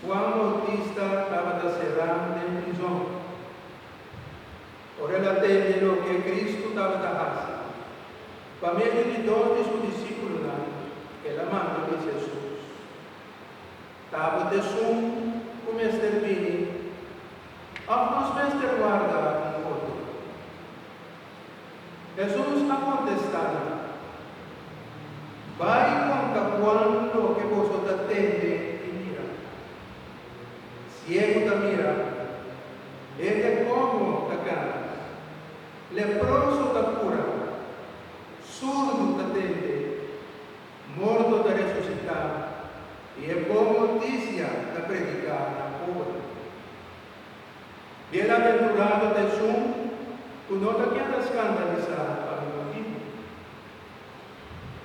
Juan Bautista tabata será den prizòn. Ora el a tende loke Kristu tabata hasi, pa medio di dos di su disípulonan, el a manda bisa Hesus, Ta bo ta esun ku mester bini, òf nos mester warda un otro? Hesus a kontestá nan, Bai konta Juan loke boso ta tende i mira. Siegu ta mira, hende koho ta kana, leproso ta kura, surdu ta tende, morto ta resusitá i e bon notisia ta prediká na pober. Bienaventurado ta esun ku no ta keda skandalisá pa mi motibu.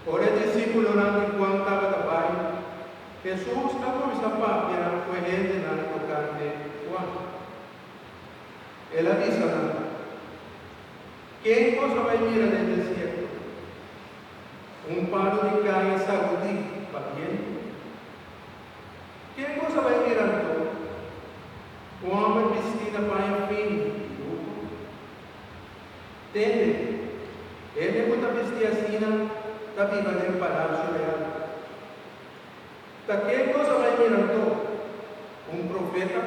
Ora e disípulonan di Juan tabata bai, Hesus a kuminsá papia ku e hendenan tokante Juan. El a bisa nan, Ken boso a bai mira den desierto? Un palu di kaña sagudí pa bientu? Ken boso a bai mira anto? Un hòmber bistí na paña fini di luho? Tende, hende ku ta bistí asina ta biba den palasio real. Ta ken boso a bai mira anto? Un profeta?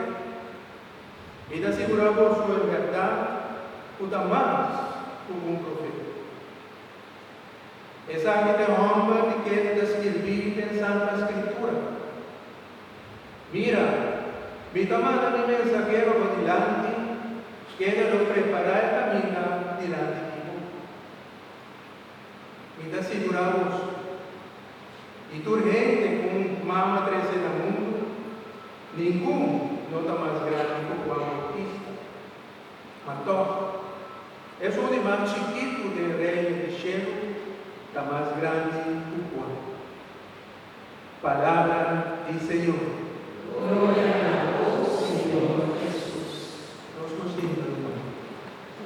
Mi ta sigurá boso en bèrdat ku ta mas ku un profeta. Esaki ta e hòmber di kende ta skirbí den Santa Skritura, Mira, mi ta manda mi mensahero bo dilanti, kende lo prepará e kaminda dilanti di bo. Mi ta sigurá boso, di tur hende ku un mama trese na mundu, ningun no ta mas grandi ku Juan Bautista. Ma tòg, esun di mas chikitu den Reino di shelu ta mas grandi ku Juan. Palabra di Señor.